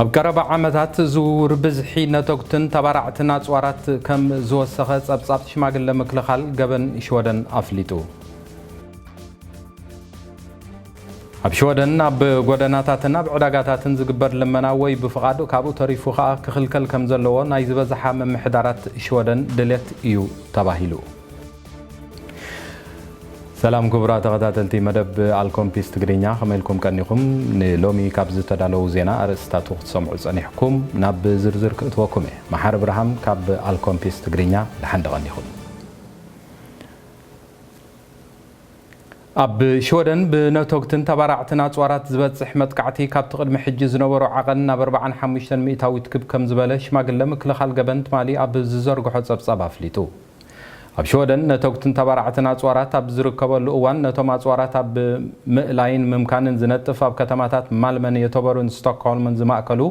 ኣብ ቀረባ ዓመታት ዝውውር ብዝሒ ነተጉትን ተባራዕትን ኣጽዋራት ከም ዝወሰኸ ጸብጻብ ሽማግለ ምክልኻል ገበን ሽወደን ኣፍሊጡ። ኣብ ሽወደን ኣብ ጎደናታትን ኣብ ዕዳጋታትን ዝግበር ልመና ወይ ብፍቓድ ካብኡ ተሪፉ ከኣ ክኽልከል ከም ዘለዎ ናይ ዝበዝሓ ምምሕዳራት ሽወደን ድሌት እዩ ተባሂሉ። ሰላም ክቡራት ተኸታተልቲ መደብ ኣልኮምፒስ ትግርኛ፣ ከመይ ኢልኩም ቀኒኹም? ንሎሚ ካብ ዝተዳለዉ ዜና ኣርእስታቱ ክትሰምዑ ጸኒሕኩም፣ ናብ ዝርዝር ክእትወኩም እየ። መሓሪ ብርሃም ካብ ኣልኮምፒስ ትግርኛ፣ ደሓን ዶ ቀኒኹም? ኣብ ሽወደን ብነተጉትን ተባራዕትን ኣጽዋራት ዝበጽሕ መጥቃዕቲ ካብቲ ቅድሚ ሕጂ ዝነበሮ ዓቐን ናብ ኣርባዓን ሓሙሽተን ሚእታዊት ክብ ከም ዝበለ ሽማግለ ምክልኻል ገበን ትማሊ ኣብ ዝዘርግሖ ጸብጻብ ኣፍሊጡ። ኣብ ሽወደን ነተጉትን ተባራዕትን ኣጽዋራት ኣብ ዝርከበሉ እዋን ነቶም ኣጽዋራት ኣብ ምእላይን ምምካንን ዝነጥፍ ኣብ ከተማታት ማልመን፣ ዮቶቦርን ስቶክሆልምን ዝማእከሉ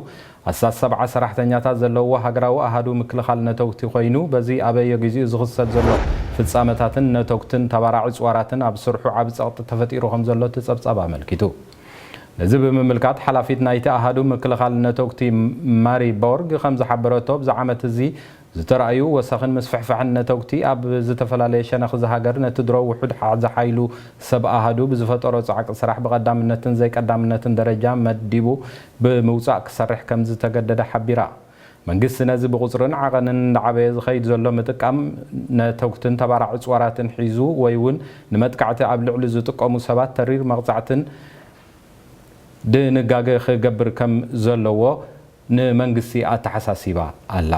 ኣስታት ሰብዓ ሰራሕተኛታት ዘለውዎ ሃገራዊ ኣሃዱ ምክልኻል ነተጉቲ ኮይኑ፣ በዚ ኣበየጊዜኡ ዝኽሰት ዘሎ ፍጻመታትን ነተጉትን ተባራዒ ኣጽዋራትን ኣብ ስርሑ ዓቢ ጸቕጢ ተፈጢሩ ከም ዘሎ እቲ ጸብጻብ ኣመልኪቱ። ነዚ ብምምልካት ሓላፊት ናይቲ ኣሃዱ ምክልኻል ነተጉቲ ማሪ ቦርግ ከም ዝሓበረቶ፣ ኣብዚ ዓመት እዚ ዝተራእዩ ወሰኽን ምስፍሕፋሕን ነተጉቲ ኣብ ዝተፈላለየ ሸነኽ እዚ ሃገር ነቲ ድሮ ውሑድ ሓ-፣ ዝሓይሉ ሰብ ኣሃዱ ብዝፈጠሮ ጻዕቂ ስራሕ ብቐዳምነትን ዘይቀዳምነትን ደረጃ መዲቡ ብምውጻእ ክሰርሕ ከም ዝተገደደ ሓቢራ። መንግስቲ ነዚ ብቑጽርን ዓቐንን እንዳዓበየ ዝኸይድ ዘሎ ምጥቃም ነተጉትን ተባራዒ ኣጽዋራትን ሒዙ ወይ እውን ንመጥቃዕቲ ኣብ ልዕሊ ዝጥቀሙ ሰባት ተሪር መቕጻዕትን ድንጋገ ክገብር ከም ዘለዎ ንመንግስቲ ኣተሓሳሲባ ኣላ።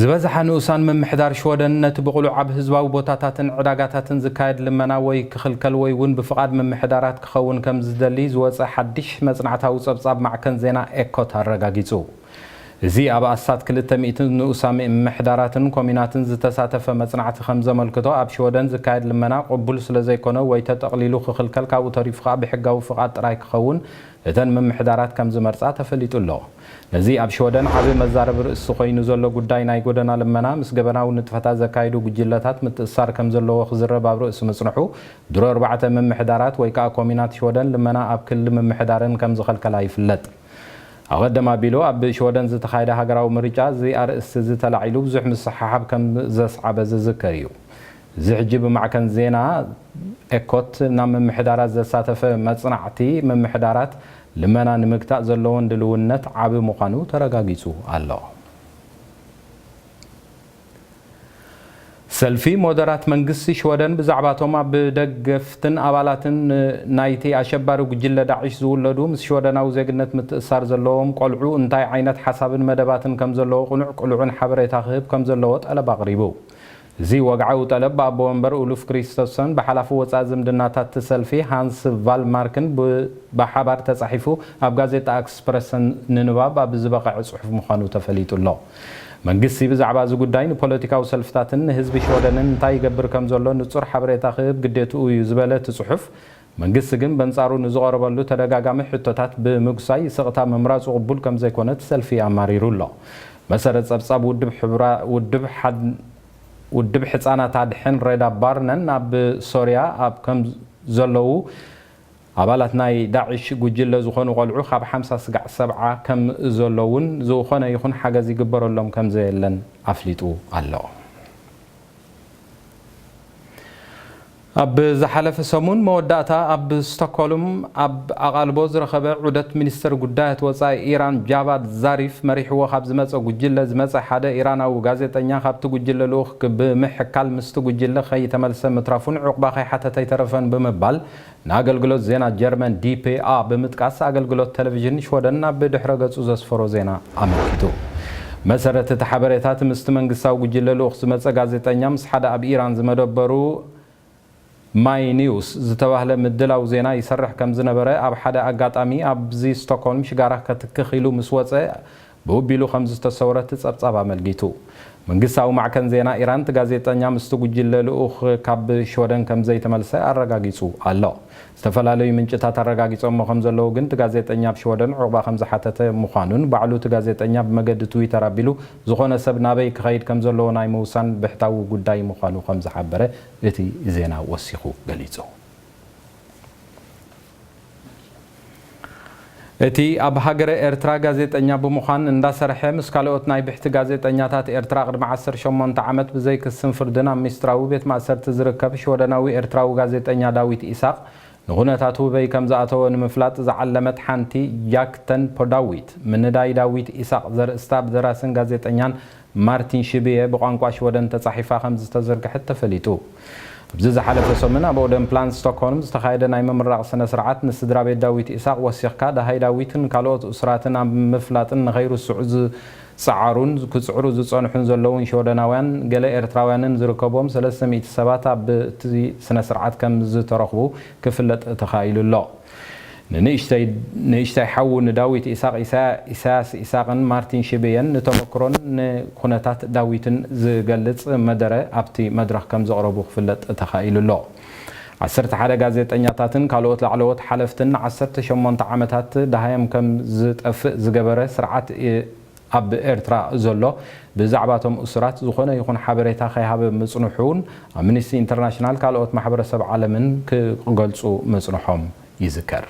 ዝበዝሓ ንኡሳን ምምሕዳር ሽወደን ነቲ ብቕሉዕ ኣብ ህዝባዊ ቦታታትን ዕዳጋታትን ዝካየድ ልመና ወይ ክኽልከል ወይ እውን ብፍቓድ ምምሕዳራት ክኸውን ከም ዝደሊ ዝወጸ ሓድሽ መጽናዕታዊ ጸብጻብ ማዕከን ዜና ኤኮት ኣረጋጊጹ። እዚ ኣብ ኣስታት ክልተ ሚእቲ ንኡሳ ምምሕዳራትን ኮሚናትን ዝተሳተፈ መጽናዕቲ ከም ዘመልክቶ፣ ኣብ ሽወደን ዝካየድ ልመና ቅቡል ስለ ዘይኮነ ወይ ተጠቕሊሉ ክኽልከል፣ ካብኡ ተሪፉ ከኣ ብሕጋዊ ፍቓድ ጥራይ ክኸውን እተን ምምሕዳራት ከም ዝመርጻ ተፈሊጡ ኣሎ። ነዚ ኣብ ሽወደን ዓቢ መዛረቢ ርእሲ ኮይኑ ዘሎ ጉዳይ ናይ ጎደና ልመና ምስ ገበናዊ ንጥፈታት ዘካይዱ ጉጅለታት ምትእስሳር ከም ዘለዎ ክዝረብ ኣብ ርእሲ ምጽንሑ፣ ድሮ ኣርባዕተ ምምሕዳራት ወይ ከኣ ኮሚናት ሽወደን ልመና ኣብ ክሊ ምምሕዳረን ከም ዝኸልከላ ይፍለጥ። ኣቐድም ኣቢሉ ኣብ ሽወደን ዝተኻየደ ሃገራዊ ምርጫ እዚ ኣርእስቲ እዚ ተላዒሉ ብዙሕ ምስሕሓብ ከም ዘስዓበ ዝዝከር እዩ። እዚ ሕጂ ብማዕከን ዜና ኤኮት ናብ ምምሕዳራት ዘሳተፈ መጽናዕቲ፣ ምምሕዳራት ልመና ንምግታእ ዘለወን ድልውነት ዓቢ ምዃኑ ተረጋጊጹ ኣሎ። ሰልፊ ሞደራት መንግስቲ ሽወደን ብዛዕባቶም ኣብ ደገፍትን ኣባላትን ናይቲ ኣሸባሪ ጉጅለ ዳዕሽ ዝውለዱ ምስ ሽወደናዊ ዜግነት ምትእስሳር ዘለዎም ቆልዑ እንታይ ዓይነት ሓሳብን መደባትን ከም ዘለዎ ቅኑዕ ቅሉዕን ሓበሬታ ክህብ ከም ዘለዎ ጠለብ ኣቕሪቡ። እዚ ወግዓዊ ጠለብ ብኣቦ ወንበር ኡሉፍ ክሪስተፍሰን ብሓላፊ ወጻኢ ዝምድናታት እቲ ሰልፊ ሃንስ ቫልማርክን ብ-፣ ብሓባር ተጻሒፉ ኣብ ጋዜጣ ኣክስፕረሰን ንንባብ ኣብ ዝበቕዐ ጽሑፍ ምዃኑ ተፈሊጡ ኣሎ። መንግስቲ ብዛዕባ እዚ ጉዳይ ንፖለቲካዊ ሰልፍታትን ንህዝቢ ሽወደንን እንታይ ይገብር ከም ዘሎ ንጹር ሓበሬታ ክህብ ግዴትኡ እዩ ዝበለ እቲ ጽሑፍ፣ መንግስቲ ግን በንጻሩ ንዝቐረበሉ ተደጋጋሚ ሕቶታት ብምጉሳይ ስቕታ ምምራጹ ቅቡል ከም ዘይኮነ እቲ ሰልፊ ኣማሪሩ ኣሎ። መሰረት ጸብጻብ ውድብ ሕብራ-፣ ውድብ ሓድ-፣ ውድብ ሕጻናት ኣድሕን ሬዳ ባርነን ኣብ ሶርያ ኣብ ከም ዘለዉ ኣባላት ናይ ዳዕሽ ጉጅለ ዝኾኑ ቆልዑ ካብ ሓምሳ ስጋዕ ሰብዓ ከም ዘለዉን ዝኾነ ይኹን ሓገዝ ይግበረሎም ከም ዘየለን ኣፍሊጡ ኣሎ። ኣብ ዝሓለፈ ሰሙን መወዳእታ ኣብ ስቶክሆልም ኣብ ኣቓልቦ ዝረኸበ ዑደት ሚኒስተር ጉዳያት ወጻኢ ኢራን ጃቫድ ዛሪፍ መሪሕዎ ካብ ዝመጸ ጉጅለ ዝመጸ ሓደ ኢራናዊ ጋዜጠኛ ካብቲ ጉጅለ ልኡኽ ክ-፣ ብምሕካል ምስቲ ጉጅለ ከይተመልሰ ምትራፉን ዕቑባ ከይሓተተ ኣይተረፈን ብምባል ንኣገልግሎት ዜና ጀርመን ዲ ፒ ኤ ብምጥቃስ ኣገልግሎት ቴሌቪዥን ሽወደን ኣብ ድሕረ ገጹ ዘስፈሮ ዜና ኣመልኪቱ። መሰረት እቲ ሓበሬታ እቲ ምስቲ መንግስታዊ ጉጅለ ልኡኽ ዝመጸ ጋዜጠኛ ምስ ሓደ ኣብ ኢራን ዝመደበሩ ማይ ኒውስ ዝተባህለ ምድላው ዜና ይሰርሕ ከም ዝነበረ ኣብ ሓደ ኣጋጣሚ ኣብዚ ስቶክሆልም ሽጋራ ከትክኽ ኢሉ ምስ ወጸ ብውቢሉ ከም ዝተሰውረ እቲ ጸብጻብ ኣመልኪቱ። መንግስታዊ ማዕከን ዜና ኢራን እቲ ጋዜጠኛ ምስቲ ጉጅለ ልኡኽ ካብ ሽወደን ከም ዘይተመልሰ ኣረጋጊጹ ኣሎ። ዝተፈላለዩ ምንጭታት ኣረጋጊጾሞ ከም ዘለዉ ግን እቲ ጋዜጠኛ ኣብ ሽወደን ዕቑባ ከም ዝሓተተ ምዃኑን ባዕሉ እቲ ጋዜጠኛ ብመገዲ ትዊተር ኣቢሉ ዝኾነ ሰብ ናበይ ክኸይድ ከም ዘለዎ ናይ ምውሳን ብሕታዊ ጉዳይ ምዃኑ ከም ዝሓበረ እቲ ዜና ወሲኹ ገሊጹ። እቲ ኣብ ሃገረ ኤርትራ ጋዜጠኛ ብምዃን እንዳሰርሐ፣ ምስ ካልኦት ናይ ብሕቲ ጋዜጠኛታት ኤርትራ ቅድሚ ዓሰርተ ሸሞንተ ዓመት ብዘይ ክስን ፍርድን ኣብ ሚስጥራዊ ቤት ማእሰርቲ ዝርከብ ሽወደናዊ ኤርትራዊ ጋዜጠኛ ዳዊት ኢሳቕ፣ ንኹነታት ሁበይ ከም ዝኣተወ ንምፍላጥ ዝዓለመት ሓንቲ ያክተን ፖ ዳዊት፣ ምንዳይ ዳዊት ኢሳቕ ዘርእስታ ብደራስን ጋዜጠኛን ማርቲን ሽብየ ብቋንቋ ሽወደን ተጻሒፋ ከም ዝተዘርግሐት ተፈሊጡ። ኣብዚ ዝሓለፈ ሰሙን ኣብ ኦደንፕላን ስቶክሆልም ዝተኻየደ ናይ ምምራቕ ስነ ስርዓት፣ ንስድራ ቤት ዳዊት ኢሳቕ ወሲኽካ፣ ደሃይ ዳዊትን ካልኦት እሱራትን ኣብ ምፍላጥን ንኸይርስዑ ዝጸዓሩን ክጽዕሩ ዝጸንሑን ዘለውን ሽወደናውያን፣ ገለ ኤርትራውያንን ዝርከብዎም ሰለስተ ሚእቲ ሰባት ኣብቲ ስነ ስርዓት ከም ዝተረኽቡ ክፍለጥ ተኻኢሉ ኣሎ። ንንእሽተይ፣ ንእሽተይ ሓዉ ንዳዊት ኢሳቕ፣ ኢሳ-፣ ኢሳያስ ኢሳቕን ማርቲን ሽብየን ንተመክሮን ንኩነታት ዳዊትን ዝገልጽ መደረ ኣብቲ መድረኽ ከም ዘቕረቡ ክፍለጥ ተኻኢሉ ኣሎ። ዓሰርተ ሓደ ጋዜጠኛታትን ካልኦት ላዕለዎት ሓለፍትን ንዓሰርተ ሸሞንተ ዓመታት ደሃዮም ከም ዝጠፍእ ዝገበረ ስርዓት እ-፣ ኣብ ኤርትራ ዘሎ ብዛዕባቶም እሱራት ዝኾነ ይኹን ሓበሬታ ከይሃበ ምጽንሑ እውን ኣምኒስቲ ኢንተርናሽናል ካልኦት ማሕበረሰብ ዓለምን ክገልጹ ምጽንሖም ይዝከር።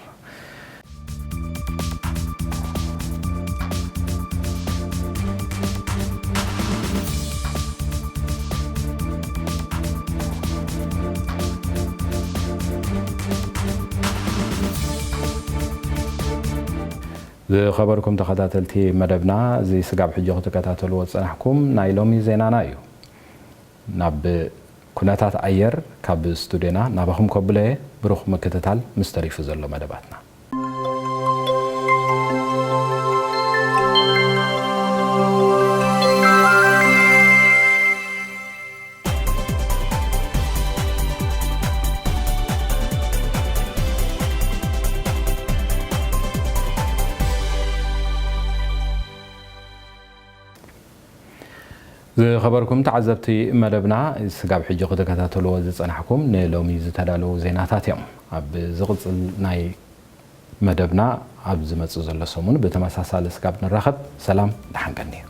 ዝኸበርኩም ተኸታተልቲ መደብና፣ እዚ ስጋብ ሕጂ ክትከታተልዎ ዝጸናሕኩም ናይ ሎሚ ዜናና እዩ። ናብ ኩነታት ኣየር ካብ ስቱድዮና ናባኹም ከብለየ፣ ብሩኽ ምክትታል ምስ ተሪፉ ዘሎ መደባትና። ዝኸበርኩም ተዓዘብቲ መደብና፣ ስጋብ ሕጂ ክትከታተልዎ ዝጸናሕኩም ንሎሚ ዝተዳለዉ ዜናታት እዮም። ኣብ ዝቕጽል ናይ መደብና ኣብ ዝመጽእ ዘሎ ሰሙን ብተመሳሳሊ ስጋብ ንራኸብ። ሰላም፣ ደሓን ቀንዩ።